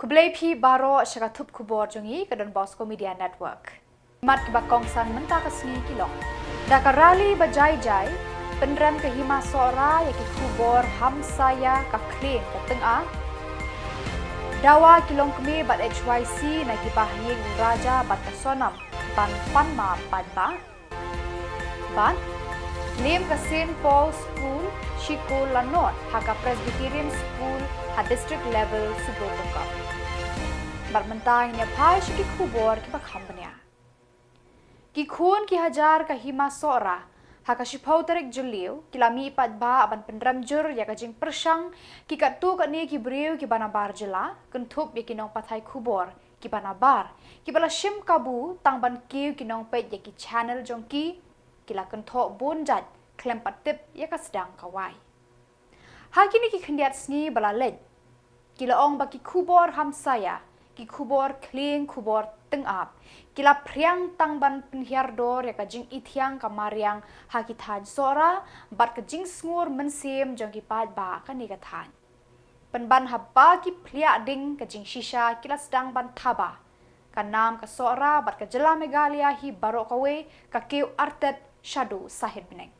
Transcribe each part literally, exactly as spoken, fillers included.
Khublei phi baroh sha ka thup khubor jong ngi ka Don Bosco Media Network. Mat kiba kongsan mynta ka sngi ki long: da ka rally ba jai jai, pynrem ka Hima Sohra ïa ki khubor hamsaia, ka khlieng ka tyngab. Dawa ki longkmie bad H Y C na ki bahaïing u Raja bad ka Sonam ban pan map paidbah. Bad lem ka Saint Paul School Shikul Lanot ha ka Presbyterian School ha district level Subro Toka. Bad mynta ngin ïa phai sha ki khubor kiba kham bniah. Ki khun ki hajar ka Hima Sohra ha ka shiphew tarik Jylliew ki la mih paidbah ban pynrem jur ïa ka jingpyrshang ki katto katne ki briew kiba nabar jylla, kynthup ïa ki nongpathai khubor kiba nabar, kiba la shim kabu tang ban kiew ki nongpeit ïa ki channel jong ki, ki la kynthoh bun jait khlem pat tip ïa ka sdang ka wai. Ha kine ki khyndiat sngi ba la leit, ki la ong ba ki khubor hamsaia, ki khubor khlieng, khubor tyngab, ki la phriang tang ban pynhiar dor ïa ka jingithiang ka mariang ha ki thaiñ Sohra bad ka jingsngur mynsiem jong ki paidbah kane ka thaiñ. Pynban haba ki phliah ding ka jingshisha ki la sdang ban thaba, ka nam ka Sohra bad ka jylla Meghalaya hi baroh kawei ka kiew artet shaduh sahit bneng.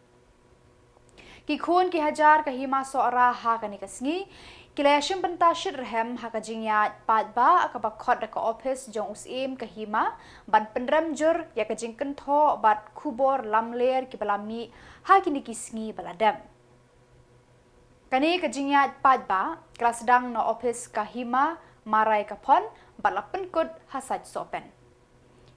Ki khun ki hajar ka Hima Sohra ha kane ka sngi ki la ïashim bynta shitrhem ha ka jingïaid paidbah kaba khot da ka ophis jong u Syiem ka Hima ban pynrem jur ïa ka jingkynthoh bad khubor lamler kiba la mih ha kine ki sngi ba la dep. Kane ka jingïaid paidbah ka la sdang na ophis ka Hima Mawryngkneng bad la pynkut ha Sait Sohpen.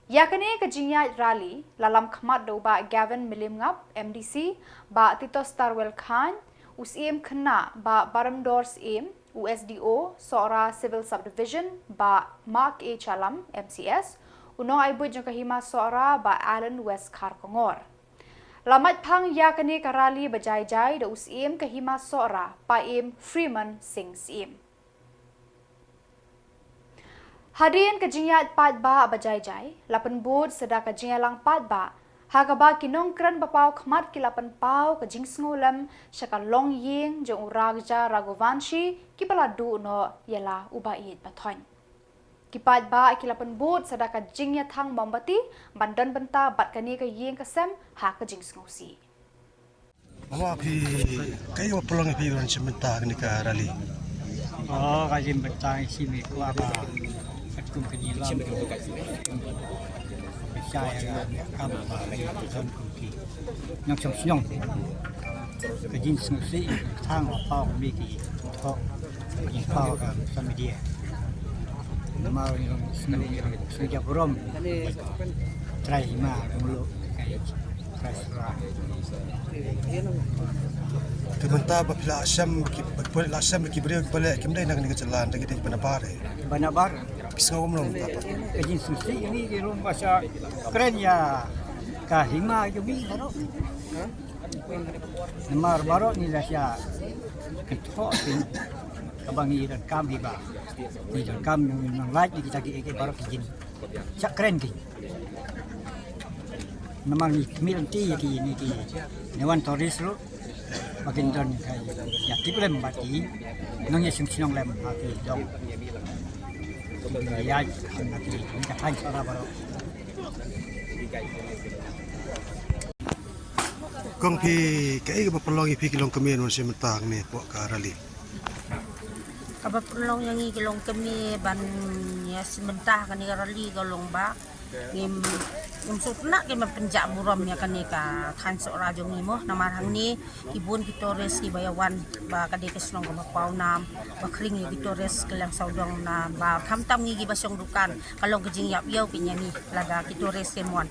Ïa kane ka jingïaid rally la lam khmat da u Bah Gavin Mylliemngap, M D C, Bah Titosstarwell Chyne, u Syiem Khynnah, Bah Baramdor Syiem, u S D O Sohra Civil Subdivision, Bah Mark A Chalam, M C S, u nongai buit jong ka Hima Sohra, Bah Alan West Kharkongor. La mait phang ïa kane ka rally ba jai jai da u Syiem ka Hima Sohra, Paiem Freeman Singh Syiem. Hadien ka jingïaid paidbah ba jai jai, la pynbud sa da ka jingïalang paidbah ha kaba ki nongkren ba paw khmat ki la pynpaw ka jingsngewlem sha ka longïing jong u Raja Raghuvanshi kiba la duh noh ïa la u ba ïeit ba thoiñ. Ki paidbah ki la pynbud sa da ka jingïathang mombati ban don bynta bad kane ka ïing ka sem ha ka jingsngewsih. Mama, phi kaei ba pynlong ïa phi ban shim bynta kane ka rally? Oh, ka shim bynta ngi shim ïa ka ba katkum ka jingïalam. Pisa ïa ka kam ba ngi don kum ki nongshong shnong. Ka jingsngewsih, tang ba paw kum ki thok. Ka jingpaw ka social media. Namar ngi long sngewsih, sngewsih burom. Trai Hima, ka muluk, ka trai Sohra. Te mynta ba phi la shem ki, ba phi la shem ki briew kiba leh kim dei na kane ka jylla, da ki dei kiba nabar, eh. Kiba nabar. Phi sngew kumno mynta pat? Ka jingsngewsih ngi ki long ba sha kren ïa ka Hima jong ngi baroh. Namar baroh ngi la sha kynthoh pyn kaba ngi donkam hi ba ngi donkam ngi nang lait ngi kita ki, ki baroh ki jin. Sha kren ki. Namar ngi kmie lynti ïa ki, ngi ki, ngi wan tourist ruh. Ba kin don ka ïa tip lem bad ki nongïashim shnong lem ha ki dong. Ïa, ha ki, ngi ka thaiñ Sohra baroh. Kong, phi kaei kaba pynlong ïa phi ki longkmie ban shim bynta hangne hapoh ka rally? Kaba pynlong ïa ngi ki longkmie ban ïa shim bynta kane ka rally ka long ba ngim, ngim sngewtynnat, ngim pynjah burom ïa kane ka thaiñ Sohra jong ngi mo, namar hangne ki bun ki tourist kiba ïa wan ba ka dei ka shnong kaba paw nam, ba khring ïa ki tourist ki liang sawdong nam, ba khamtam ngi kiba shong dukan ka long ka jingïap ïew pynïa ngi lada ki tourist kim wan.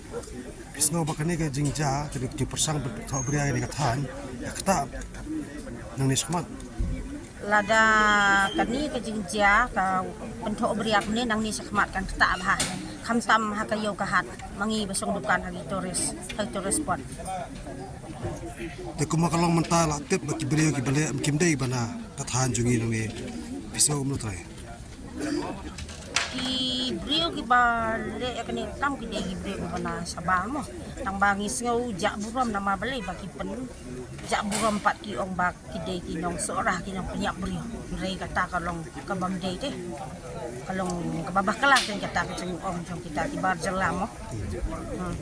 Phi sngew ba kane ka jingjia, kane ka jingpyrshang ban pynthoh bria ïa kane ka thaiñ, ka ktah nangne shakhmat? Lada kane ka jingjia ka pynthoh bria kumne nangne shakhmat kan ktah bha. Khamtam ha ka ïew ka hat, ma ngi ba shong dukan ha ki tourist, ha ki tourist spot. Te kumba ka long mynta la tip ba ki briew kiba leh kim dei ba na ka thaiñ jong ngi nangne. Phi sngew kumno trai? Ki Ki briew kiba leh ïa kane ka kam ki dei ki briew kiba na shabar mo. Tang ba ngi sngew jah burom namar balei ba ki pynjah burom pat ki ong ba ki dei ki nongsohra ki nongpynïap briew. Hynrei kata ka long kaba ym dei te. Ka long kaba bakla kein kata ka jingong jong kita ki bar jylla mo. Hmm.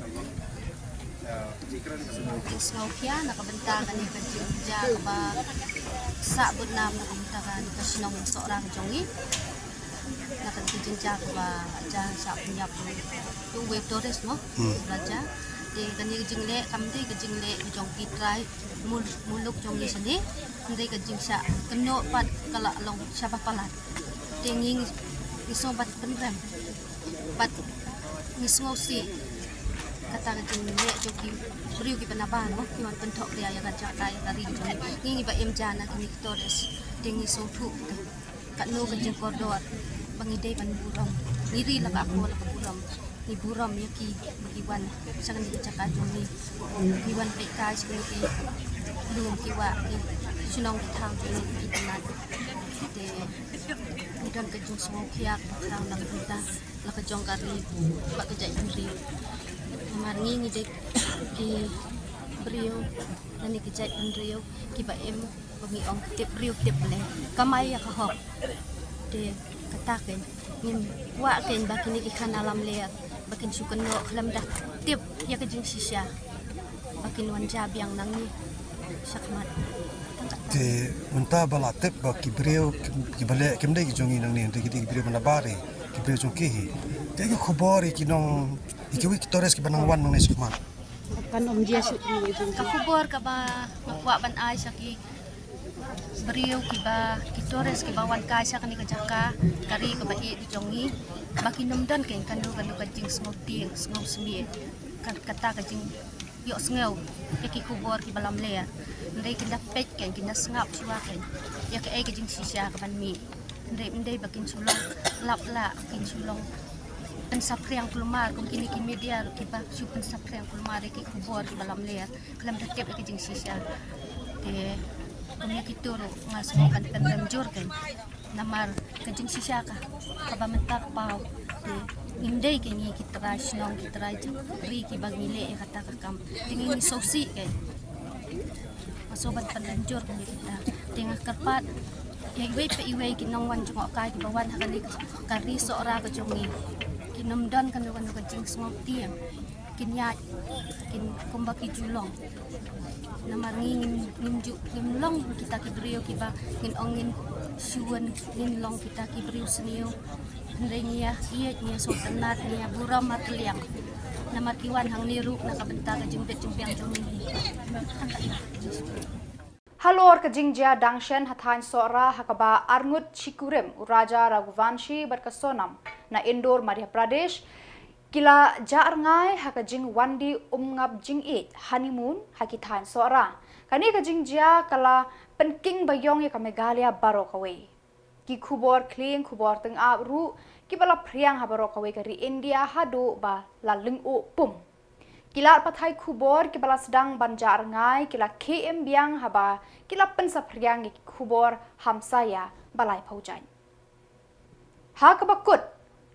Ki sngewkhia na ka bynta kane ka jingjia kaba sah bud nam na ka bynta kane ka shnong Sohra ka jong ngi. Na kane ka jingjia kaba jia sah pynïap tu wei tourist mo. Hmm. Raja. Te kane ka jingleh kam dei ka jingleh ka jong ki trai mul-, muluk jong ngi shane. Hynrei ka jingshah kynnoh pat ka la long shaba palat. Te ngi ngi sngewbha pynrem. Pat ngi sngewsih kata ka jingleh jong ki briew kiba nabar mo, ki wan pynthok ria ïa ka jaka ïa ka ri jong ngi. Ngi ngi ba im ja na kine ki tourist. Te ngi sngewthuh katno ka jingkordor ba ngi dei ban burom. Ngi ri la ka akor la ka burom. Ngi burom ïa ki ba ki wan sha kane ka jaka jong ngi. Ki wan peit kai sha kine ki lum ki wah ki shnong ki thaw jong ngi ki tnat. Te ngi don ka jingsngewkhia kaba khraw na ka bynta la ka jong ka ri bad ka jaitbynriew. Namar ngi ngi dei ki briew lane ki jaitbynriew kiba im ba ngi ong tip briew tip Blei. Kamai ïa ka hok. Te kata kein ngim kwah kein ba kine ki khana lamler ba kin shu kynnoh khlem da tip ïa ka jingshisha ba kin wan ja biang na ngi shakhmat. Tang kata. Te mynta ba la tip ba ki briew ki, kiba leh kim dei ki jong ngi nangne, hynrei ki dei ki briew ba nabar hi, ki briew jong ki hi. Te ki khubor ïa ki nong, ïa kiwei ki tourist kiba nang wan nangne shakhmat. Kan ym jia shuh ki jong. Ka khubor kaba nga kwah ban ai sha ki briew kiba, ki tourist kiba wan kai sha kane ka jaka, ka ri kaba ïeit ka jong ngi, ba kin ym don kein kano kano ka jingsngewtieng sngewsmie. Ka, kata ka jingïohsngew ïa ki khubor kiba lamler. Hynrei kin da peit kein, kin da sngap shuwa kein ïa kaei ka jingshisha kaban mih. Hynrei ym dei ba kin shu long lap lah, kin shu long pynsaphriang kulmar kum kine ki media ruh kiba shu pynsaphriang kulmar ïa ki khubor kiba lamler khlem da tip ïa ka jingshisha. Te kum ïa kito ruh nga sngewbha ban pynrem jur kein. Namar ka jingshisha ka, kaba mynta ka paw. Te ngim dei kein ngi ki trai shnong, ki trai ri kiba ngi leh ïa kata ka kam. Te ngi ngi sngewsih kein. Nga sngewbha ban pynrem jur kein ïa kita. Te nga kyrpad ïa iwei pa iwei ki nongwan jngohkai kiba wan ha kane ka ri Sohra ka jong ngi. Kin ym don kano kano ka jingsngewtieng. Kin ïaid, kin kumba ki ju long. Namar ngi ngim, ngim ju, ngim long kita ki briew kiba ngin ong ngin shu wan, ngin long kita ki briew sniew. Hynrei ngi ïa ïeit, ngi ïa sngewtynnat, ngi ïa burom markylliang. Namar ki wan hangne ruh na ka bynta ka jingbit jingbiang jong ngi. Halor ka jingjia dang shen ha thaiñ Sohra ha kaba arngut shi kurim u Raja Raghuvanshi bad ka Sonam na Indore, Madhya Pradesh, ki la jah rngai ha ka jingwan die umngap jingïeit, honeymoon, ha ki thaiñ Sohra. Kane ka jingjia ka la pynking baïong ïa ka Meghalaya baroh kawei. Ki khubor khlieng, khubor tyngab ruh kiba la phriang ha baroh kawei ka ri India haduh ba la lyngngoh pum. Ki lad pathai khubor kiba la sdang ban jah rngai ki la khie im biang haba ki la pynsaphriang ïa ki khubor hamsaïa ba laiphew jaiñ. Ha kaba kut,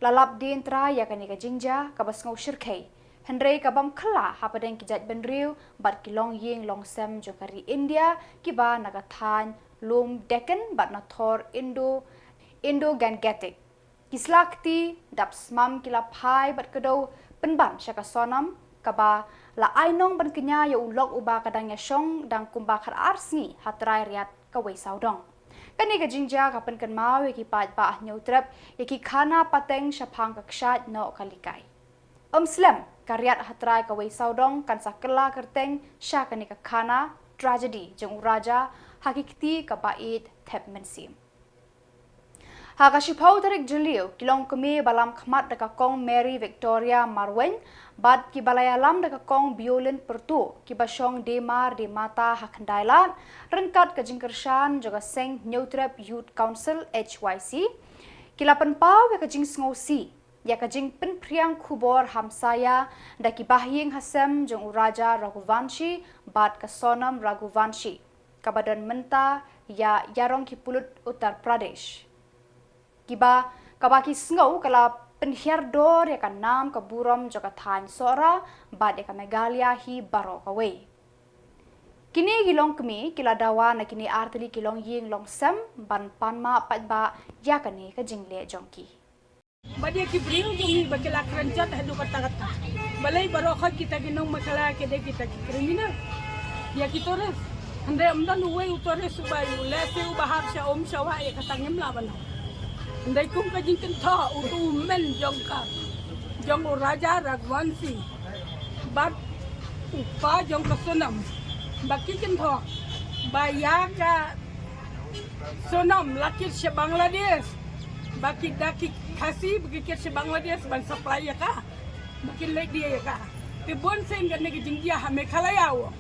la lap dien trai ïa kane ka jingjia kaba sngew shyrkhei. Hynrei ka bym khlaiñ hapdeng ki jaitbynriew bad ki longïing longsem jong ka ri India kiba na ka thaiñ lum Deccan bad na thor Indo, Indo-Gangetic. Ki sla kti dap smam ki la phai bad kdew pynban sha ka Sonam kaba la ai nong ban kñia ïa u lok uba ka dang ïashong dang kumba khatar sngi ha trai riat kawei sawdong. Kane ka jingjia ka pynkynmaw ïa ki paidbah Hynñiewtrep ïa ki khana pateng shaphang ka kshaid noh ka likai. Ym slem, ka riat ha trai kawei sawdong kan sa kylla kyrteng sha kane ka khana tragedy jong u Raja ha ki kti kaba ïeit thep mynsiem. Ha ka shiphew tarik Jylliew, ki longkmie ba lam khmat da ka kong Mary Victoria Marwein bad kiba la ïalam da ka kong Biolin Pyrtuh, kiba shong Demar Demata ha Khyndailad, ryngkat ka jingkyrshan jong ka seng Hynñiewtrep Youth Council, H Y C, ki la pynpaw ïa ka jingsngewsih ïa ka jingpynphriang khubor hamsaïa da ki bahaïing hasem jong u Raja Raghuvanshi bad ka Sonam Raghuvanshi, kaba don mynta ïa ïarong ki pulit Uttar Pradesh. Kiba Kaba ki sngew ka la pynhiar dor ïa ka nam ka burom jong ka thaiñ Sohra bad ïa ka Meghalaya hi baroh kawei. Kine ki longkmie ki la dawa na kine artylli ki longïing longsem ban pan map paidbah ïa kane ka jingleh jong ki. Bad ïa ki briew jong ngi ba ki la kren jot haduh katta katta. Balei baroh khoit kita ki nong Meghalaya ki dei kita ki kriminal. Ïa ki tourist. Hynrei ym don uwei u tourist uba ïoh lehse uba hap sha um sha wah ïa kata ngim lah ban ong. Hynrei kum ka jingkynthoh utu u men jong ka, jong u Raja Raghuvanshi bad u kpa jong ka Sonam, ba ki kynthoh ba ïa ka Sonam la kit sha Bangladesh, ba ki da ki Khasi ba ki kit sha Bangladesh ban supply ïa ka, ba ki leit die ïa ka. Te bun sien kane ka jingjia ha Meghalaya u ong.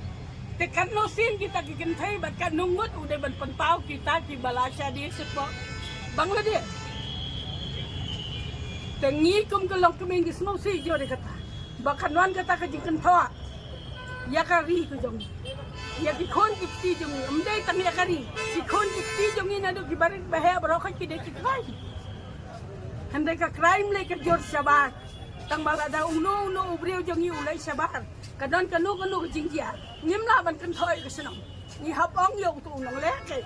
Te katno sien kita ki kynthei bad katno ngut u dei ban pynpaw kita kiba la shadi shapoh Bangladesh. Te ngi kum ka longkmie ngi sngewsih jur ïa kata. Ba kan wan kata ka jingkynthoh ïa ka ri ka jong ngi. Ïa ki khun ki kti jong ngi. Ym dei tang ïa ka ri. Ki khun ki kti jong ngi naduh ki barit baheh baroh khoit ki dei ki crime. Hynrei ka crime lei ka jur shabar. Tang ba lada uno uno u briew jong ngi u lei shabar, ka don kano kano ka jingjia, ngim lah ban kynthoh ïa ka shnong. Ngi hap ong ïa uto u nongleh kei.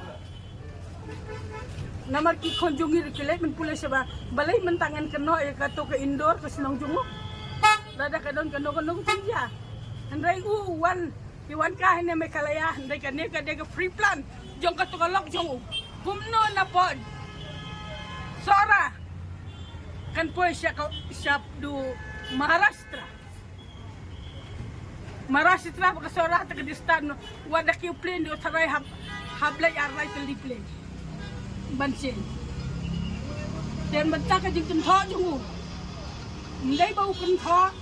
Namar ki khun jong ngi ruh ki leit ban pule shabar. Balei mynta ngan kynnoh ïa kato ka Indore ka shnong jong u? Lada ka don kano kano ka jingjia. Hynrei u wan, ki wan ka hangne Meghalaya, hynrei kane ka dei ka free plan jong kato ka lok jong u. Kumno na poi Sohra kan poi sha ka, sha du Maharashtra. Maharashtra bad ka Sohra te ka distance, wat da ki u plane di u tharai hap, hap leit ar lai tylli plane ban sien. Te mynta ka jingkynthoh jong u, ym dei ba u kynthoh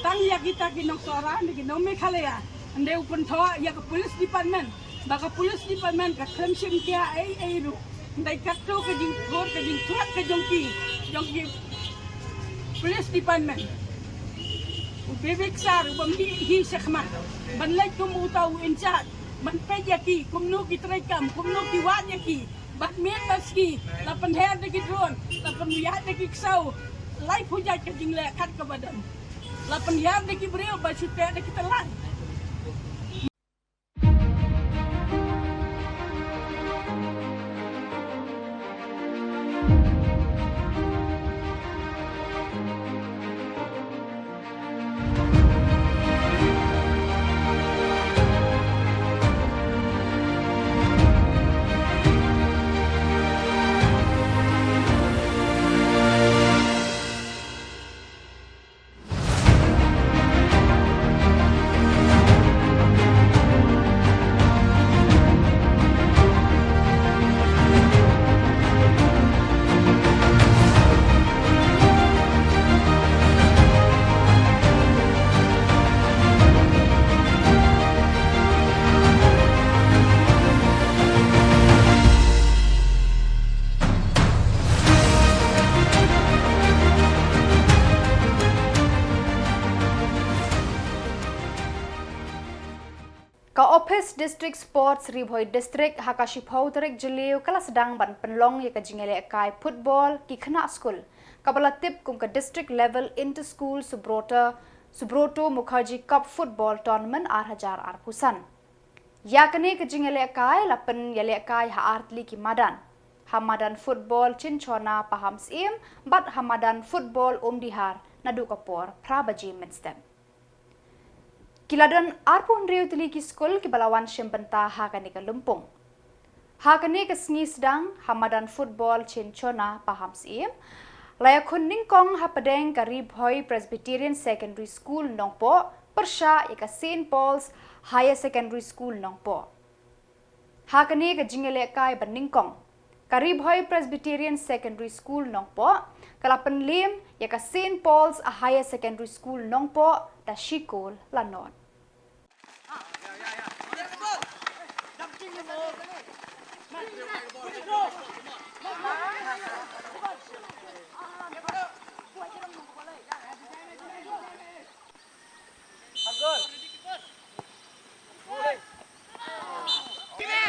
tang ïa kita ki nong Sohra ne ki nong Meghalaya. Ym dei, u kynthoh ïa ka police department. Ba ka police department ka khlem shim khia ei ei ruh. Ym dei, kato ka jingthur ka jingthur ka jong ki, jong ki police department. U Vivek sir u bym hi hi shakhmat ban leit kum uta u in charge ban peit ïa ki, kumno ki treikam, kumno ki wad ïa ki. Bad miet bad sngi la pynhiar da ki drone, la pynhiar da ki ksew. Laiphew jait ka jingleh kat kaba don. La pynhiar da ki briew ba shu teh da ki tyllai. Ka Office District Sports Ri Bhoi District ha ka shiphew tarik Jylliew ka la sdang ban pynlong ïa ka jingïalehkai football ki khynnah skul, kaba la tip kum ka District Level Inter School Subroto, Subroto Mukherjee Cup Football Tournament ar hajar arphew san. Ïa kane ka jingïalehkai la pynïalehkai ha artylli ki madan. Ha madan football Chinchona Pahamsyiem bad ha madan football Umdihar naduh ka por phra baje mynstep. Ki la don arphew hynriew tylli ki skul kiba la wan shim bynta ha kane ka lympung. Ha kane ka sngi sdang ha madan football Chinchona Pahamsyiem la ïakhun nyngkong hapdeng ka Ri Bhoi Presbyterian Secondary School Nongpoh pyrshah ïa ka Saint Paul's Higher Secondary School Nongpoh. Ha kane ka jingïalehkai ba nyngkong, ka Ri Bhoi Presbyterian Secondary School Nongpoh ka la pynliem ïa ka Saint Paul's Higher Secondary School Nongpoh da shi kol la nod.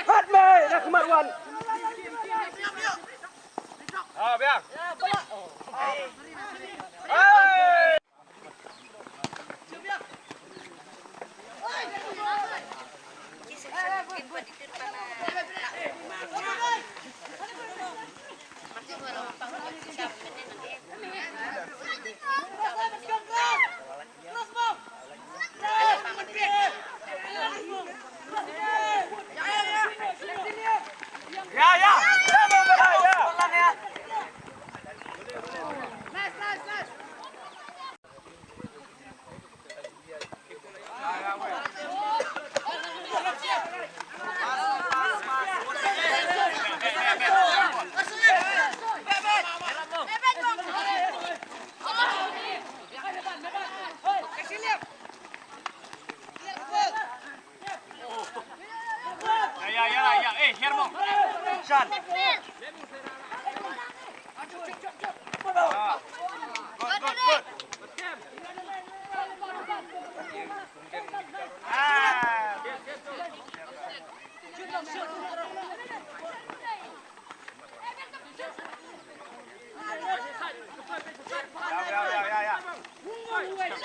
Hat mai na khmat wan. Ah, biang. Ja, ja, ja, ja. Ey, hier mo. Shan. Ah. Good, good, good. Ah.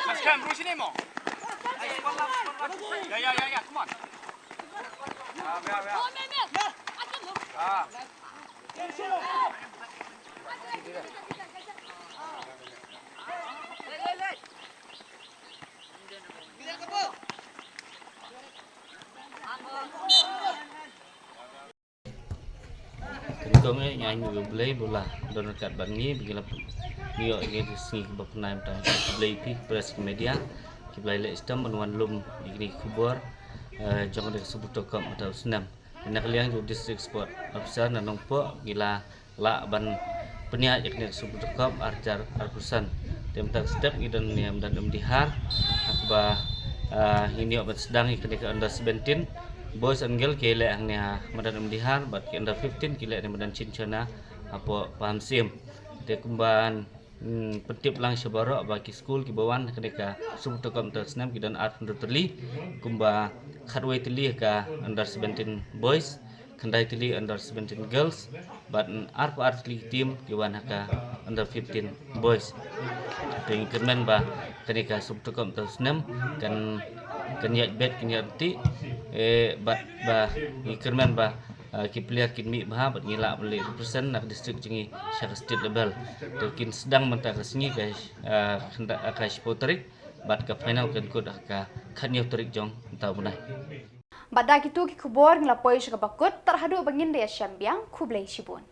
Mas kan, rush ini mo. Ya, ya, ya, ya, come on. Ya, ya, ya. Ah. Kane ka ong eh, nga ai nguh ïa U Blei ba u la don ryngkat bad ngi, ba ngi la ngi ïoh ïa kine ki sngi kiba bnai, mynta khublei ïa phi press, media, kiba la ïaleh shitom ban wan lum ïa kine ki khubor, eh, jong kane ka Super Top Cup mynta u snem. Na ka liang jong u District Sport Officer na Nongpoh, ngi la lah ban pynïaid ïa kane ka Super Top Cup ar hajar arphew san. Te mynta ka step ngi don ïa madan Umdihar, ha kaba, ah, ngin ïoh ban sdang ïa kane ka under seventeen boys and girl, ki leh hangne ha madan Umdihar, bad ki under fifteen ki leh hangne madan Chinchana hapoh Pahamsyiem. Te kumban, hmm, pyntip lang sha baroh ba ki skul kiba wan ha kane ka Super Top Cup mynta u snem ki don arphew hynriew tylli, kumba khatwei tylli ha ka under seventeen boys, khyndai tylli under seventeen girls, bad arphew ar tylli ki team ki wan ha ka under fifteen boys. Te ngi kyrmen ba kane ka Super Top Cup mynta u snem kan, kan ïaid beit, kan ïaid ryntih, eh, bad ba ngi kyrmen ba, eh, ki player kin mih bha bad ngi lah ban leit represent na ka district jong ngi sha ka state level. Te kin sdang mynta ka sngi ka, eh, khyndai, ka shiphew tarik, bad ka final kan kut ha ka khathynñiew tarik jong mynta u bnai. Bad da kito ki khubor ngi la poi sha kaba kut, tad haduh ba ngin da ïashem biang, khublei shibun.